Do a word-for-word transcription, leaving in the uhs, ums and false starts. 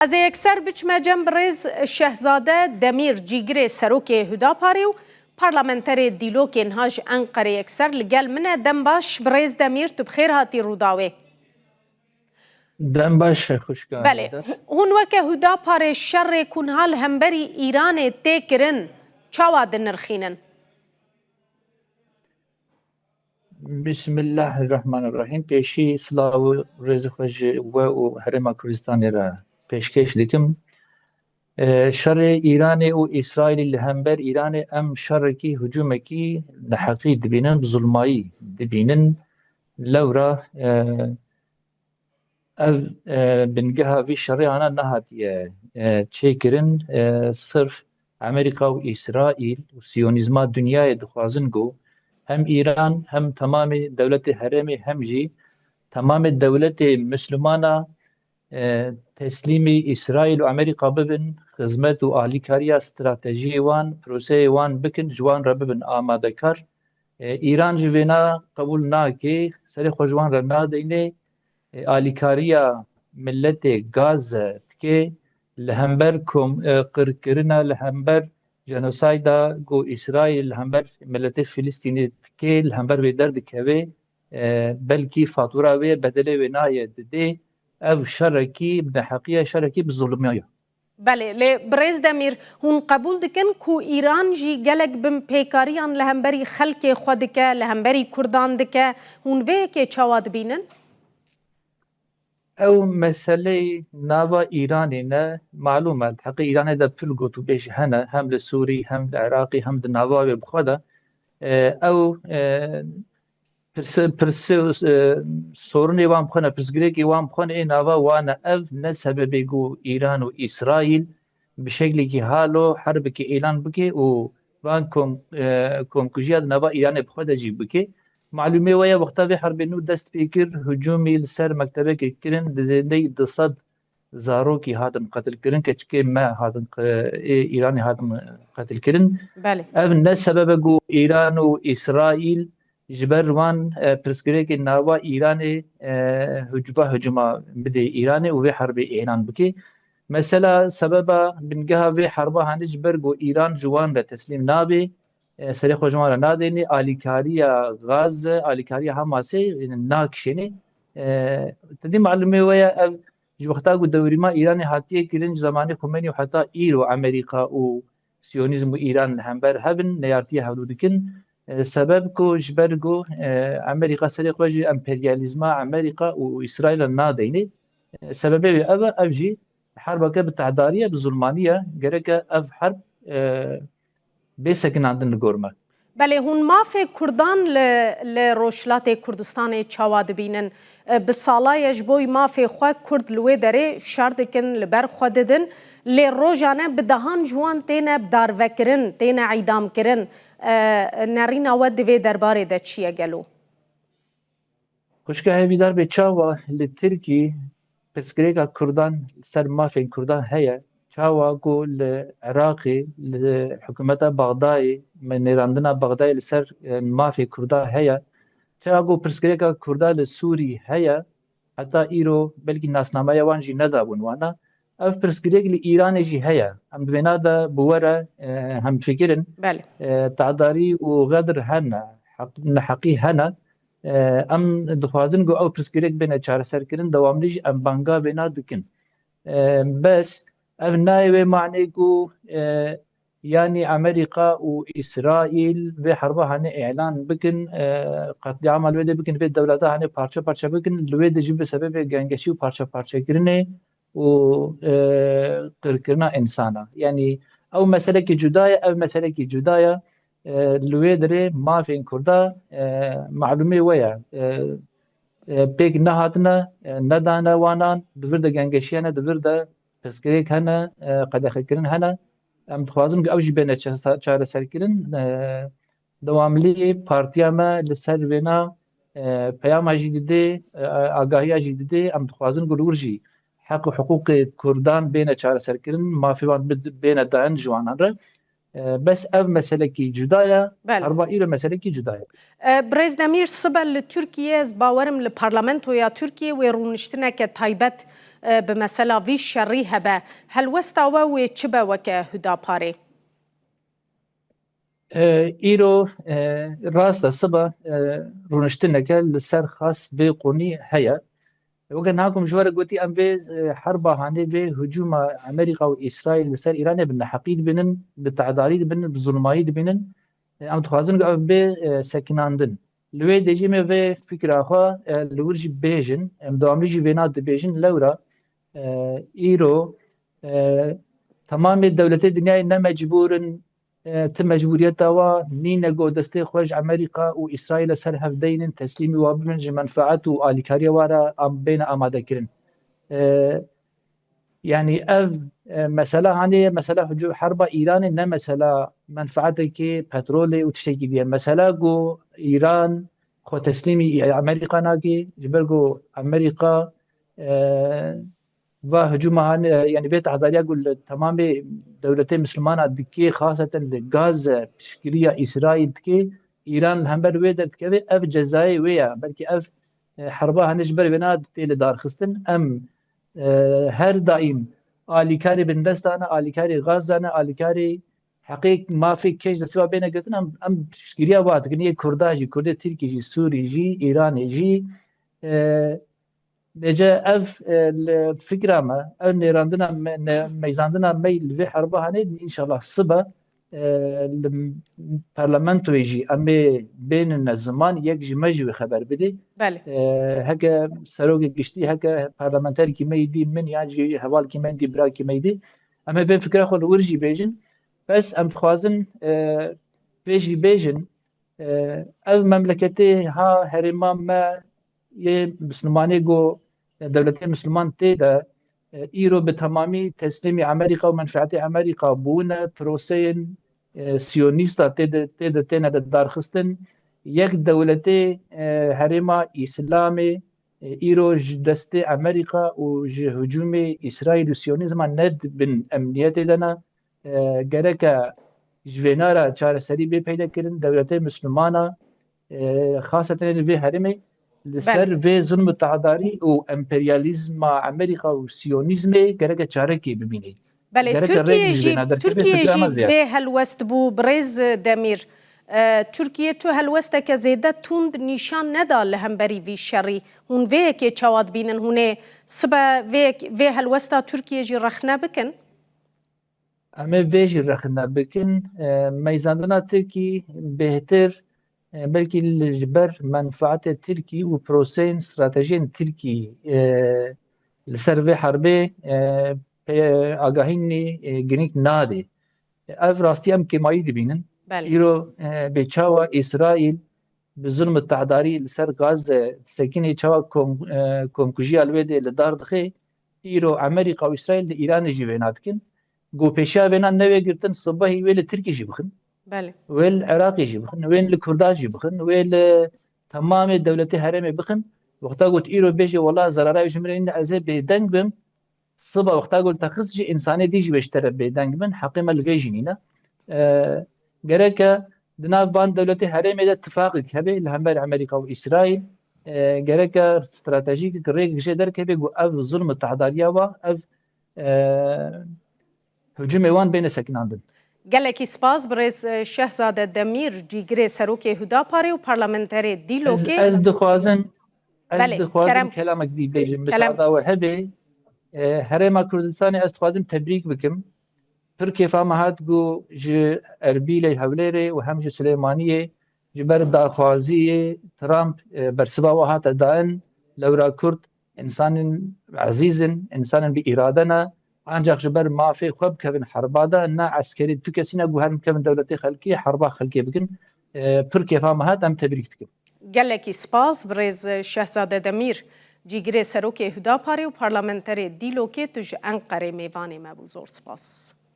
Ez ê yekser biçime cem birêz Şehzade Demîr, cîgirê serokê Hudaparê û parlamenterê Dîlokê niha ji Enqerê yekser li gel min e. Dem baş birêz Demîr, tu bi xêr hatî Rûdawê. Dem baş, xwişka Belê, Hêdar. Hûn weke Hudaparê şerê ku niha li hemberî Îranê tê kirin, çawa dinirxînin? Bismillahirrahmanirrahîm. Pêşî silav û rêzê xwe ji we û Herêma Kurdistanê re pêşkêş dikim. E, şerê Îranê û Îsraîlî li hember Îranê em şerekî, hicûmekî neheqî dibînin, bi zulmayî dibînin. Lewra, e, ev, e, bingeha vî şerê ana nehatiye, e, çêkirin. E, sirf Amerîka û Îsraîl û Siyonîzma dinyayê dixwazin ku hem Îran, hem temamê dewletê herêmê, hem jî temamê dewletê Mislimana, e, teslîmî Îsraîl û Amerîka bibin, xizmet û alîkariya stratejiyê wan, proseyê wan bikin, ji wan re bibin amadekar. E, Îran jî vêna qebûl nake, serê xwe ji wan re nadeyne. E, alîkariya miletê Gaze dike, li hember kom-, e, qirkirina, li hember jenosayda ku Îsraîl li hember miletê Filistînê dike, li hember wê derdikeve, e, belkî fatura wê, bedelê wê nayê didê. Ev şerekî bi neheqî ye, şerekî bi zulmî ye. Belê, lê birêz Demîr, hûn qebûl dikin ku Îran jî gelek binpêkariyan li hemberî xelkê xwe dike, li hemberî Kurdan dike. Hûn vê yekê çawa dibînin? Ew meseleyê nava Îranê ne, malûm e, di heqê Îranê de pir gotûbêj hene, hem li Sûrî, hem li Iraqî, hem di nava wê bi xwe de. E, ew, e, pirse-, pirse-, e, sorunê wan bi xwe ne, pirsgirêkê wan bi xwe ne, ê nava wan e. Ev ne sebebê ku Îran û Îsraîl bi şeklekî halo herbikê îlan bike û van kom-, e, komkujiya di nava Îranê bi xwe de jî bike. Malûmê we ye, wexta vê herbê nû dest pê kir, hicûmî li ser mektebekê kirin, di zêdeyî du sed zarokî hatin qetilkirin, keçikê me hatin qe-, ê Îranê hatin qetilkirin. Belê. Ev ne sebeb e ku Îran û Îsraîl ji ber wan, e, pirsgirêkê nava Îranê, e, huc-, va hicûma bidê Îranê û vê herbê îlan bike. Mesela sebeba bingeha vê herba hanê ji ber ku Îran ji wan re teslîm nabe, e, serê xwe ji wan re nadênê, alîkariya Gaze, alîkariya Hamasê, e, nakişênê. E, te dî malûmê we ye, ev ji wexta ku dewrîma Îranê hatiye kirin, ji zemanê Xumenî û heta îro Amerîka û Siyonîzm û Îran li hember hev in, neyartiye hevdû dikin. E, sebeb ku ji ber ku, e, Amerîka serê xwe ji emperyalîzma Amerîka û Îsraîla nadeyne. E, sebebê wê ev e, ev jî herbeke bi tehdariye, bi zulmaniye, gereke ev herb, e, bê sekinandin li gor me. Belê, hûn mafê Kurdan li, li Rojhilatê Kurdistanê çawa dibînin? E, bi sala ye ji bo mafê xwe Kurd li wê derê şer dikin, li ber xwe didin. Lê rojane bi dehan ji wan têne bidarvekirin, têne îdamkirin. E, nerîna we di vê derbarê de çi ye gelo? Xwişka Hêvîdar bê, çawa li Tirkî pirsgirêka Kurdan li ser mafên Kurdan heye? Çawa ku li Iraqê, li hikûmeta Bexdayê, me nêrandina Bexdayê li ser, e, mafê Kurdan heye? Çawa ku pirsgirêka Kurda li Sûrî heye, heta îro belkî nasnameya wan jî nedabûn wana. Ev pirsgirêk li Îranê jî heye. Em di vêna de bi we re, e, hemfikir in. Belê. E, tedarî û xedr hene, heq-, neheqî hene. E, em dixwazin ku ew pirsgirêk bêne çareserkirin, dewamlî jî em banga vêna dikin. E, bes ev nayê wê manê ku, e, yanî Amerîka û Îsraîl vê herba hanê îlan bikin, e, qetlîama li wê dê bikin, vê dewleta hanê parçe parçe bikin, li wê de jî bi sebebê gengeşî û parçe parçekirinê û, e, qirkirina însana. Yanî ew meselekî cuda ye, ev meselekî cuda ye. E, li wê derê mafên Kurda, e, malûmê we ye. E, e, pêk nehatine, e, nedane wanan, di vir de gengeşiyane, di vir de pirsgirêk hene, e, qedexekirin hene. Em dixwazin ku ew jî bêne ça-, çareserkirin. E, dewamlî partiya me li ser vêna, e, peyama jî didê, e, agahiya jî didê. Em dixwazin ku li wir jî heq û hiqûqê Kurdan bêne çareserkirin, mafê wan bid-, bêne dayîn ji wanan re. E, bes ev meselekî cuda ye, Belê. Herba îro meselekî cuda ye. E, Birêz Demîr, sibe li Tirkiyê, ez bawerim li parlamentoya Tirkiyê wê rûniştineke taybet e, bi mesela vî şerî hebe, helwesta we wê çi be weke Hudaparê? E, îro, e, rast e, sibe, e, rûniştineke li ser xas vê qonî heye. Weke niha ku min ji we re gotî, em vê, e, herba hanê, vê hicûma Amerîka û Îsraîl li ser Îranê bi neheqî dibînin, bi tehdarî dibînin, bi zulmayî dibînin. E, em dixwazin ku ev bê, e, sekinandin. Li wê dê jî me vê fikra xwe, e, li wir jî bêjin, em dewamlî jî vêna dibêjin, lewra, e, îro, e, temamê dewletê dinyayê ne mecbûr in, e, ti mecbûriyeta wa nîne ku destê xwe ji Amerîka û Îsraîlê ser hev deynin, teslîmî wa bibin, ji menfaet û alîkariya wa re am-, bêne amadekirin. E, yanî ev, e, mesela hanê ye, mesela hicû-, herba Îranê ne mesela menfaatekê petrolê û tiştekî dî ye. Mesela ku Îran xwe teslîmî Amerîka nake, ji ber ku Amerîka, e, va hicûma hanê, yanî vê tehdariya ku li temamê dewletê Mislimana dike, xaseten li Gazze piştgiriya Îsraîl dike, Îran li hember wê derdikeve, ev cezayê wê ye. Belkî ev, e, herba hanê ji ber wêna tê lidarxistin. Em, e, her daîm alîkarê bindesta ne, alîkarê Gazze ne, alîkarê heqê mafê kêş destê wa bêne girtin, em, em piştgiriya wa dikin. Yê Kurda jî, Kurdê Tirkî jî, Sûrî jî, Îranê jî, e, Bêje ev, e, li fikra me, ev nêrandina me, ne, meyzandina me li vê herba hanê, înşallah sibe, e, li parlamentoyê jî em ê bênine ziman, yek ji me jî wê xeber bidê. Belê. E, heke serokê giştî, heke parlamenterkî me yî dî min, yan jî hevalkî me yî dî, birakî me yî dî, em ê vê fikra xwe li wir jî bêjin. Bes em dixwazin, e, vê jî bêjin, e, ev memleketê ha herêma me yê Mislimanê ku dewletê Misliman tê de, e, îro bi temamî teslîmî Amerîka û menfeetê Amerîka bûne, proseyên, e, siyonîsta tê de, tê de têne de darxistin. Yek dewletê, e, herêma Îslamê, e, îro ji destê Amerîka û ji hicûmê Îsraîl û siyonîzma ne di bin emniyetê de ne. E, gereke ji vêna re çareserî bê peyde kirin, dewletê Mislimana, e, xaseten li vê herêmê li Belê. ser vê zulm û tehdarî û emperyalîzma Amerîka û siyonîzmê gereke çarekê bibîne. Belê, Gereke Tirkiye rêk ji jî, vêna derkeve, Tirkiye fikra jî me vê ye. bê helwest bû, birêz Demîr. E, Tirkiye tu helwesteke zêde tund nîşan neda li hemberî vî şerî. Hûn vê yekê çawa dibînin? Hûn ê sibe vê yek-, vê helwesta Tirkiye jî rexne bikin? Em ê vê jî rexne bikin. E, meyzandina Tirkî bêhtir, e, belkî li, ji ber menfaetê Tirkî û proseyên stratejiyên Tirkî, e, li ser vê herbê, e, pê-, agahînî, e, girîng nadê. Ev rastî em kêmayî dibînin. Belê. Îro, e, bê çawa Îsraîl bi zulm û tehdarî li ser Gazze disekinê, çawa kom-, e, komkujiya li wê dê li dar dixe, îro Amerîka û Îsraîl li Îranê jî vêna dikin. Ku pêşiya vêna newê girtin, sibehî wê li Tirkî jî bixin. Belê. Wê li Iraqê jî bixin, wê li Kurda jî bixin, wê li temamê dewletê herêmê bixin. Wexta got îro bêje wela zerara wê ji min re nîne, ez ê bêdeng bim. Siba wexta got texist jî însanê dî jî wê ji te re bêdeng bin, heqê me li vê jî nîne. E, gereke di nav van dewletê herêmê de tifaqek hebe li hember Amerîka û Îsraîl. E, gereke stratejîkek rêkek jê derkeve ku ev zulm û tehdariya wa, ev, e, hicûmê wan bêne sekinandin. Gelekî spas, birêz, e, Şehzade Demîr, cîgirê serokê Hudaparê û parlamenterê Ez, Dîlokê. ez dixwazim, ez Belê, dixwazim kerem. kelamek dî bêjim, Kelem. misada we hebe. E, Herêma Kurdistanê ez dixwazim tebrîk bikim. Pir kêfa me hat ku ji Erbîlê, Hewlêrê û hem ji Silêmaniyê ji ber daxwaziyê Trump, e, bersiva we hate dain, lewra Kurd însanên ezîz in, însanên bi îrade ne, ancax ji ber mafê xwe bikevin herba de, ne eskerî tu kesî ne ku herin bikevin dewletê xelkê, herba xelkê bikin. E, pir kêfa me hat, em tebrîk dikin. Gelekî spas, birêz Şehzade Demîr, cîgirê serokê Hudaparê û parlamenterê Dîlokê, tu ji Enqerê mêvanê me bû. Zor spas.